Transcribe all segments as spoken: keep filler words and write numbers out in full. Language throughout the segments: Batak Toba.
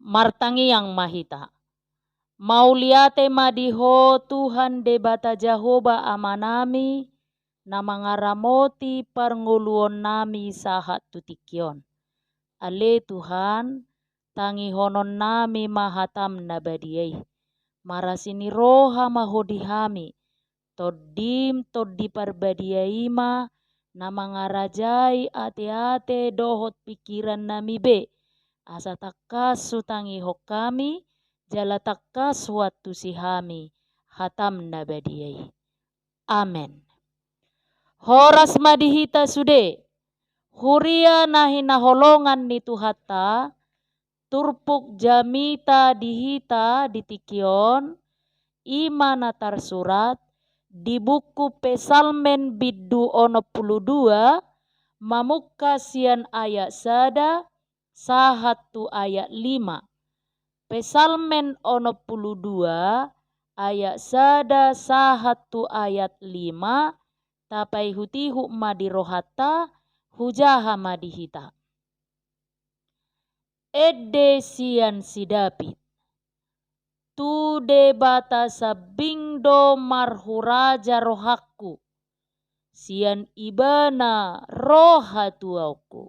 Martangiang ma hita. Mauliate ma di Ho Tuhan Debata Jahowa Amanami, na mangaramoti parngoluonnami sahat tu tingki on. Ale Tuhan, tangihononnami ma hataM na badia i. Marasi ni roha ma Ho di hami, TondiM Tondi Parbadia i ma na mangarajai ateate dohot pingkirannami be, asa tangkas hutangihon hami, jala tangkas huantusi hami hataM na badia i. Amen. Horas ma di hita sude, huria na hinaholongan ni Tuhanta, turpuk jamita di hita di tingki on, i ma na tarsurat di buku Psalmen bindu onom pulu dua, mamungka sian ayat sada sahat tu ayat lima. Psalmen onom pulu dua ayat sada sahat tu ayat lima, tapaihutihut ma di rohanta, hujaha ma di hita. Ende sian si David. Tu Debata sambing do marhuraja rohangku, sian Ibana ro hatuaonku.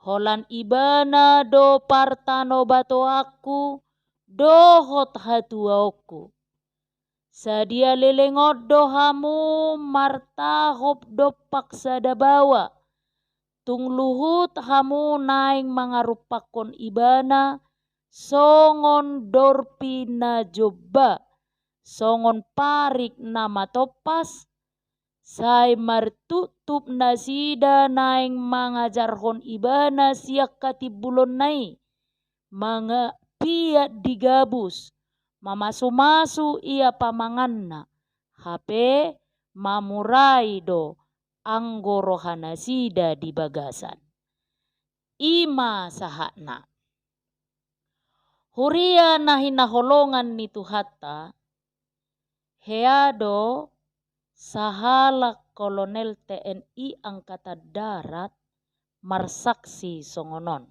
Holan Ibana do partanobatoanku dohot hatuaonku. Sadia leleng on do hamu martahop dompak sada baoa. Tung luhut hamu naeng mangarumpakkon Ibana songon dorpi na jomba, songon parik na matompas, sai martuptup nasida naeng mangajarhon Ibana sian hatimbulonna i, manga-, piat di gabus, mamasumasu ia pamanganna, hape mamurai do anggo rohanasida di bagasan. I ma sahatna. Huria na hinaholongan ni Tuhanta, hea do sahalak kolonel T N I Angkatan Darat marsaksi songon on.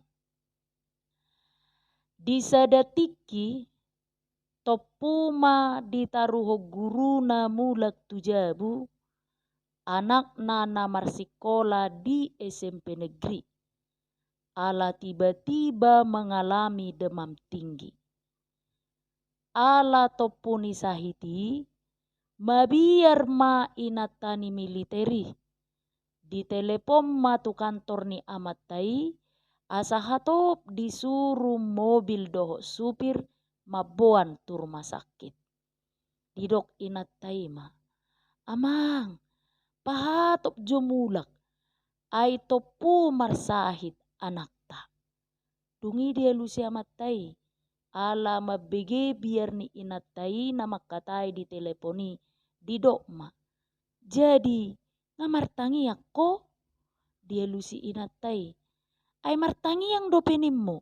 Di sada tingki, tompu ma ditaruhon guruna mulak tu jabu anakna na marsikola di S M P negeri, ala tiba-tiba mengalami demam tinggi. Ala tompu ni sahit i, mabiar ma inanta ni militer i. Ditelepon ma tu kantor ni amanta i, asa hatop disuru mobil dohot supir mamboan tu rumah sakit. Didok inanta i ma, "Amang, pahatop jo mulak, ai tompu marsahit anakta." Dung i dialusi amanta i, ala mambege biar ni inanta i na mangkatai di telepon i, didok ma, "Jadi, nga martangiang ho?" Dialusi inanta i, "Ai martangiang dope nimmu.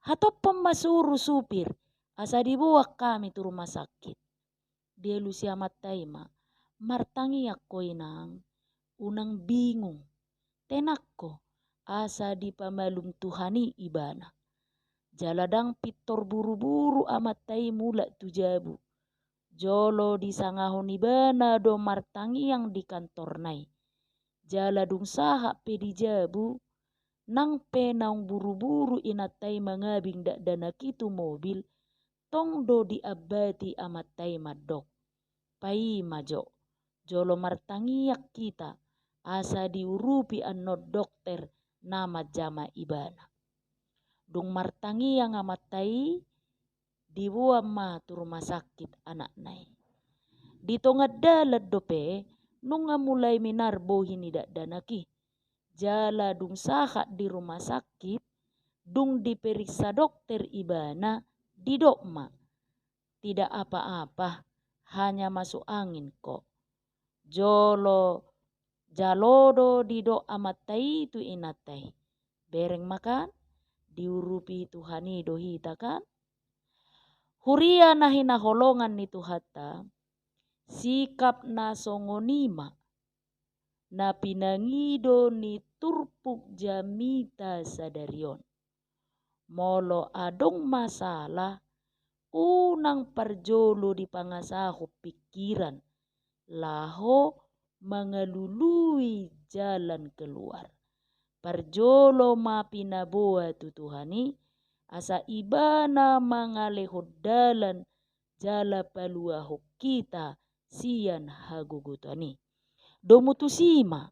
Hatophon ma suru supir, asa diboan hami tu rumah sakit." Dialusi amanta i ma, "Martangiang ho inang, unang bingung. Tenang ho, asa dipamalum Tuhan i ibana." Jala ndang pintor buru-buru amanta i mulak tu jabu. Jolo disangahon ibana do martangiang di kantorna i. Jala dung sahat pe di jabu, nang pe naung buru-buru inanta i mangabing dakdanak i tu mobil, tong do diambati amanta i mandok, "Paima jo, jolo martangiang hita, asa diurupi annon dokter na manjama ibana." Dung martangiang amanta i, diboan ma tu rumah sakit anakna i. Di tonga dalan dope, nunga mulai minar bohi ni dakdanak i. Jala dung sahat di rumah sakit, dung diperiksa dokter ibana, didok ma, "Tidak apa-apa, hanya masuk angin kok." Jolo, jalo do didok amanta i tu inanta i, "Bereng ma kan, diurupi Tuhan i do hita kan?" Huria na hinaholongan ni Tuhanta, sikap na songon i ma na pinangido ni turpuk jamita sadari on. Molo adong masalah, unang parjolo dipangasahon pingkiran laho mangalului jalan keluar. Parjolo ma pinaboa tu Tuhan i, asa Ibana mangalehon dalan jala paluahon hita sian hagogotan i. Domu tusi ma,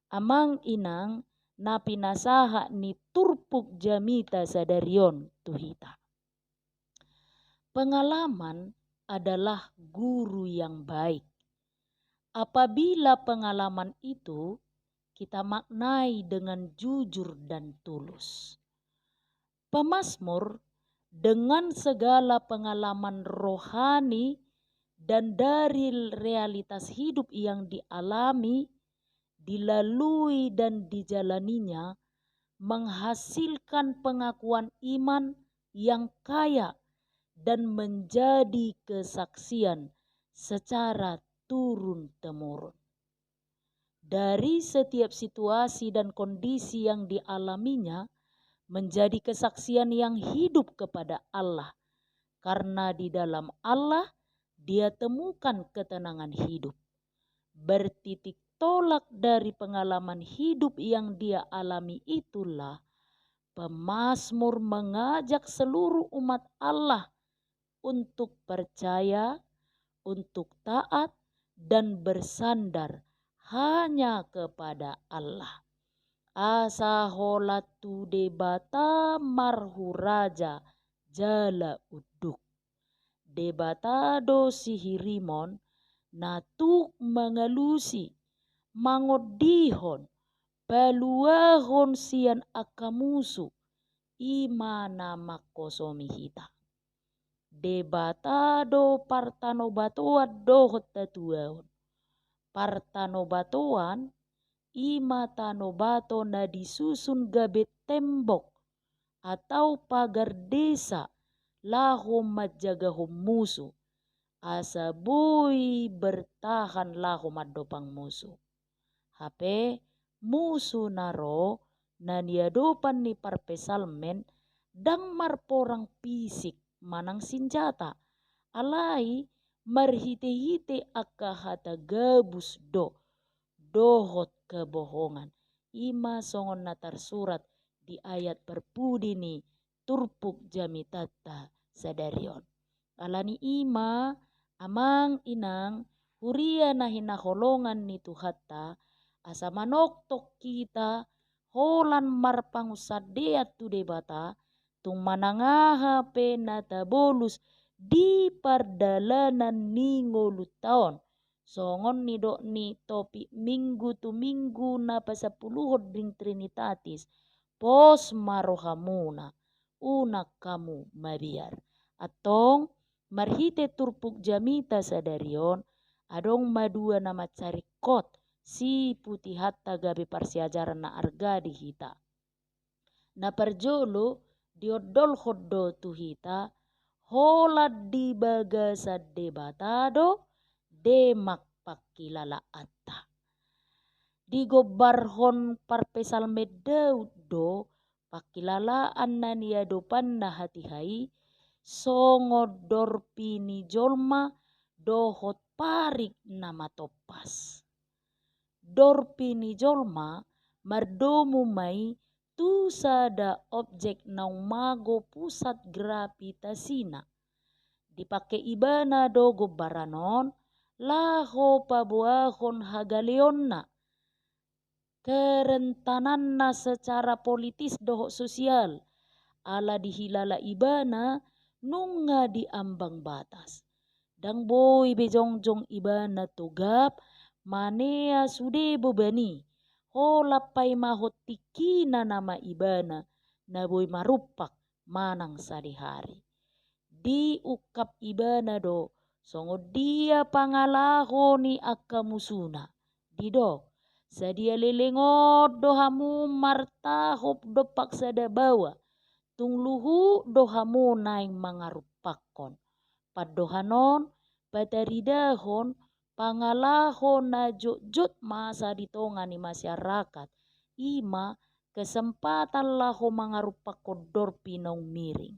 amang inang, na pinasahat ni turpuk jamita sadari on tu hita. Pengalaman adalah guru yang baik. Apabila pengalaman itu kita maknai dengan jujur dan tulus. Pemazmur dengan segala pengalaman rohani dan dari realitas hidup yang dialami, dilalui dan dijalaninya, menghasilkan pengakuan iman yang kaya dan menjadi kesaksian secara turun-temurun. Dari setiap situasi dan kondisi yang dialaminya, menjadi kesaksian yang hidup kepada Allah, karena di dalam Allah dia temukan ketenangan hidup. Bertitik tolak dari pengalaman hidup yang dia alami itulah, pemazmur mengajak seluruh umat Allah untuk percaya, untuk taat, dan bersandar hanya kepada Allah. Asa holan tu Debata marhuraja jala unduk. Debata do sihirimon, na tuk mangalusi, mangondihon, paluahon sian angka musu, i ma na manghosomi hita. Debata do partanobatoan dohot hatuaon. Partanobatoan i ma tanobato na disusun gabe tembok atau pagar desa laho manjagahon musu, asa boi bertahan laho mandopang musu. Hape musu na ro na niadopan ni parpsalmen ndang marporang fisik manang sinjata, alai marhitehite angka hata gabus do dohot kebohongan. I ma songon na tarsurat di ayat parpudi ni turpuk jamitanta sadari on. Alani i ma, amang inang, huria na hinaholongan ni Tuhanta, asa manongtong hita holan marpangunsandean tu Debata, tung manang aha pe na tabolus di pardalanan ni ngolunta on. Songon nidok ni topik minggu tu minggu na pasampuluhon di Trinitatis, pos ma rohamuna, unang hamu mabiar. Antong, marhite turpuk jamita sadari on, adong ma dua na mansai ringkot siputihonta gabe parsiajaran na arga di hita. Na parjolo, diondolhon do tu hita, holan di bagasan Debata do demak pangkilalaanta. Digombarhon parpsalmen Daud do pangkilalaan na niadopanna hatiha i songon dorpi ni jolma dohot parik na matompas. Dorpi ni jolma mardomu ma i tu sada objek naung mago pusat gravitasina. Dipangke ibana do gombaran on laho paboahon hagaleonna, kerentananna secara politis dohot sosial, ala dihilala ibana nunga di ambang batas. Ndang boi be jongjong ibana togap manea sude boban i, holan paimahon tingkina nama ibana na boi marumpak manang sadihari. Diungkap ibana do songon dia pangalaho ni angka musuna. Didok, sadia leleng on do hamu martahop dompak sada baoa, tung luhut do hamu naeng mangarumpakkon. Pandohan on pataridahon pangalaho na jotjot masa di tonga ni masyarakat, i ma kesempatan laho mangarumpakkon dorpi naung miring.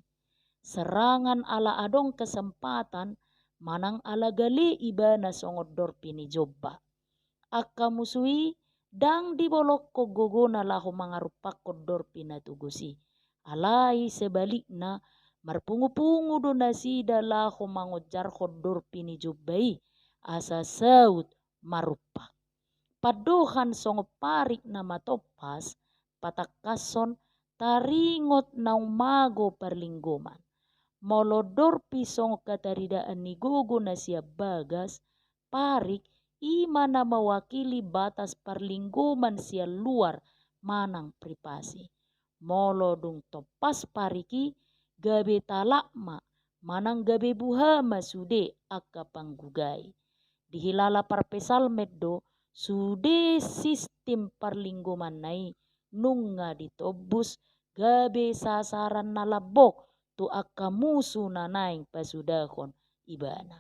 Serangan ala adong kesempatan manang ala gale ibana songon dorpi ni jomba. Angka musu i ndang dibolongkon gogona laho mangarumpakkon dorpi na togos i. Alai sebalikna, marpungupungu do nasida laho mangonjarhon dorpi ni jomba i, asa saut marumpak. Pandohan songon parik na matompas, patangkashon taringot naung mago parlinggoman. Molo dorpi songon hataridaan ni gogo na sian bagas, parik i ma na mewakili batas parlinggoman sian luar manang privasi. Molo dung tompas parik i, gabe talap ma, manang gabe buha ma sude angka panggugai. Dihilala parpsalmen do, sude sistim parlinggomanna i nunga ditobus gabe sasaran na lambok tu angka musu na naeng pasudahon ibana.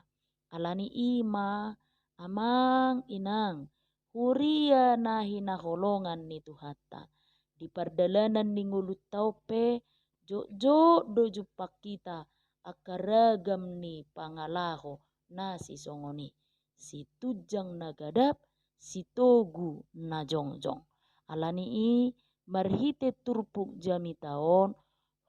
Ala ni i ma, amang inang, huria na hinaholongan ni Tuhanta, di pardalanan ni ngolunta on pe jotjot do jumpang hita angka ragam ni pangalaho na sisongon i, situnjang na gadap, sitogu na jongjong. Ala ni i, marhite turpuk jamita on,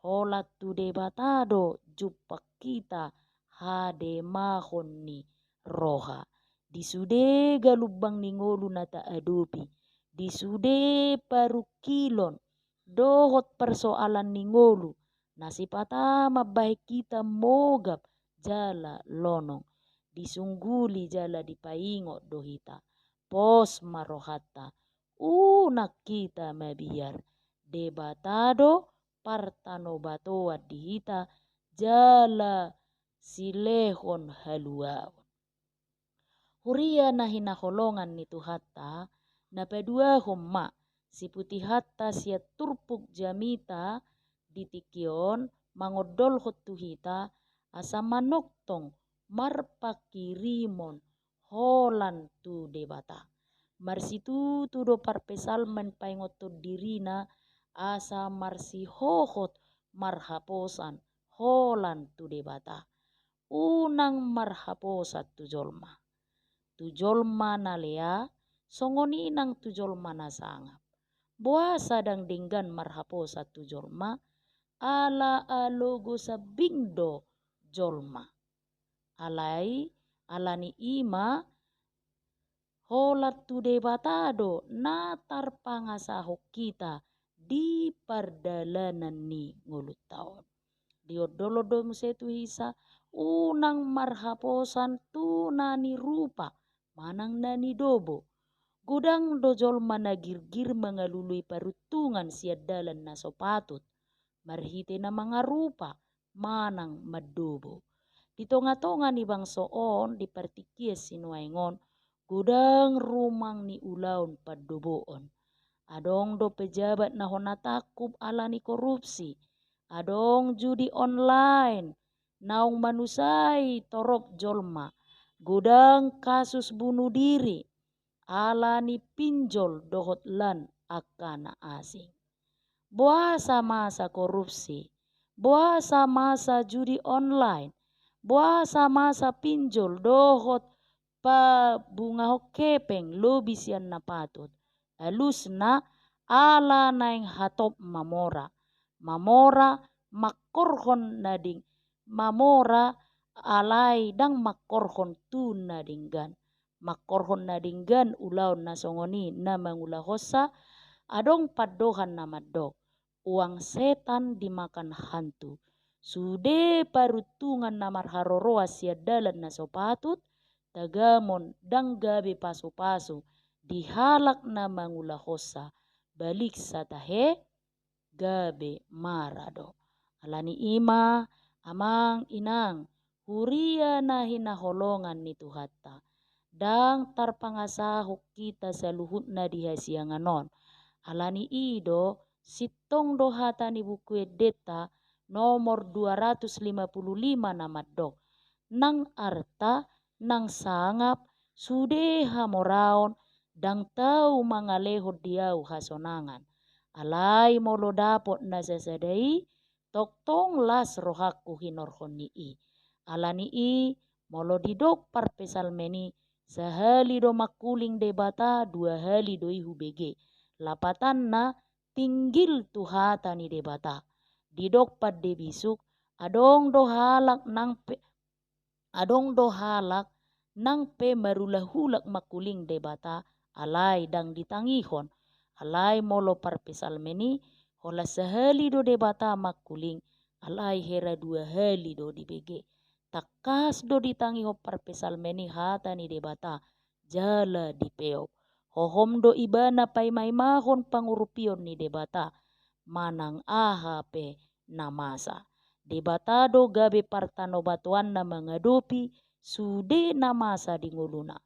holan tu Debata do jumpang hita hademahon ni roha. Di sude galumbang ni ngolu na taadopi, di sude parungkilon dohot parsoalan ni ngolu na sipata mambahen hita mogap jala lonong, disungguli jala dipaingot do hita. Pos ma rohanta, unang hita mabiar. Debata do partanobatoan di hita jala silehon haluaon. Huria na hinaholongan ni Tuhanta, na paduahon ma siputihanta sian turpuk jamita di tingki on mangondolhon tu hita asa manongtong marpanghirimon holan tu Debata. Marsitutu do parpsalmen paingothon dirina asa marsihohot marhaposan holan tu Debata. Unang marhaposan tu jolma. Tu jolma na lea, songon i nang tu jolma na sangap. Boasa ndang denggan marhaposan tu jolma, ala alogo sambing do jolma. Alai, ala ni i ma, holan tu Debata do na tarpangasahon hita di pardalanan ni ngolunta on. Diondolhon do muse tu hita, unang marhaposan tu na nirupa manang na nidobo. Godang do jolma na girgir mangalului paruntungan sian dalan na so patut, marhite na mangarupa, manang mandobo. Di tongatonga ni bangso on, di partingkian sinuaeng on, godang rumang ni ulaon pandoboon. Adong do pejabat na hona tangkup ala ni korupsi, adong judi online naung manusai torop jolma, godang kasus bunuh diri ala ni pinjol dohot lan angka na asing. Boasa masa korupsi, boasa masa judi online, boasa masa pinjol dohot pabungahon hepeng lobi sian na patut. Alusna, ala naeng hatop mamora. Mamora mangkorhon na deng-, mamora alai ndang mangkorhon tu na denggan. Mangkorhon na denggan ulaon na songon i na mangulahonsa, adong pandohan na mandok, uang setan dimakan hantu. Sude paruntungan na marharoroan sian dalan na so patut, tagamon ndang gabe pasupasu di halak na mangulahonsa, baliksa tahe gabe mara do. Ala ni i ma, amang inang, huria na hinaholongan ni Tuhanta, ndang tarpangasahon hita saluhutna di hasiangan on. Ala ni i do, sintong do hata ni Buku Endenta nomor dua ratus lima puluh lima na mandok, nang arta, nang sangap, sude hamoraon, ndang tau mangalehon di ahu hasonangan. Alai molo dapot na sasada i, tongtong las rohangku hinorhon ni i. Ala ni i, molo didok parpsalmen i, sahali do mangkuling Debata, dua hali do i hubege. Lapatanna, tinggil tu hata ni Debata. Didok pande bisuk, adong do halak nang pe, adong do halak nang pe marulak-ulak mangkuling Debata, alai ndang ditangihon. Alai molo parpsalmen i, holan sahali do Debata mangkuling, alai hera dua hali do dibege. Tangkas do ditangihon parpsalmen i hata ni Debata, jala dipeop. Hohom do ibana paima-imahon pangurupion ni Debata, manang aha pe na masa. Debata do gabe partanobatoanna mangadopi sude na masa di ngoluna.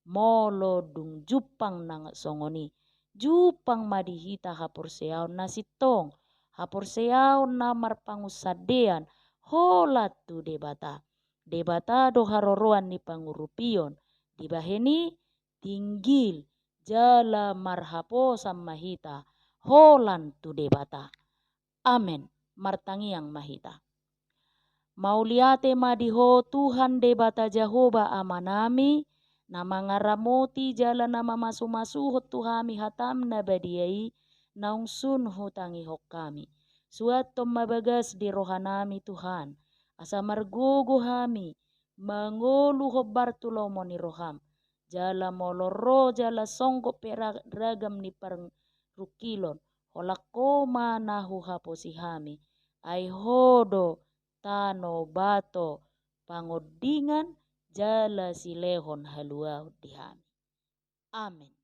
Molo dung jumpang na songon i, jumpang ma di hita haporseaon na sintong, haporseaon na marpangunsandean, holan tu Debata. Debata do haroroan ni pangurupion, dibahen i tinggil, jala marhaposan ma hita, holan tu Debata. Amen. Martangiang ma hita. Mauliate ma di Ho Tuhan Debata Jahowa Amanami, na mangaramoti jala na mamasu-masuhon tu hami hatam na badia i, naung sun hutangihon hami. Suanhon ma bagas di rohanami Tuhan, asa margogo hami, mangolu hombar tu lomo ni roham, jala molo ro jala songgop pe ra-, ragam ni parungkilon, holan Ho ma na huhaposi hami, ai Ho do tano bato pangondingan jala silehon haluaon di hami. Amen.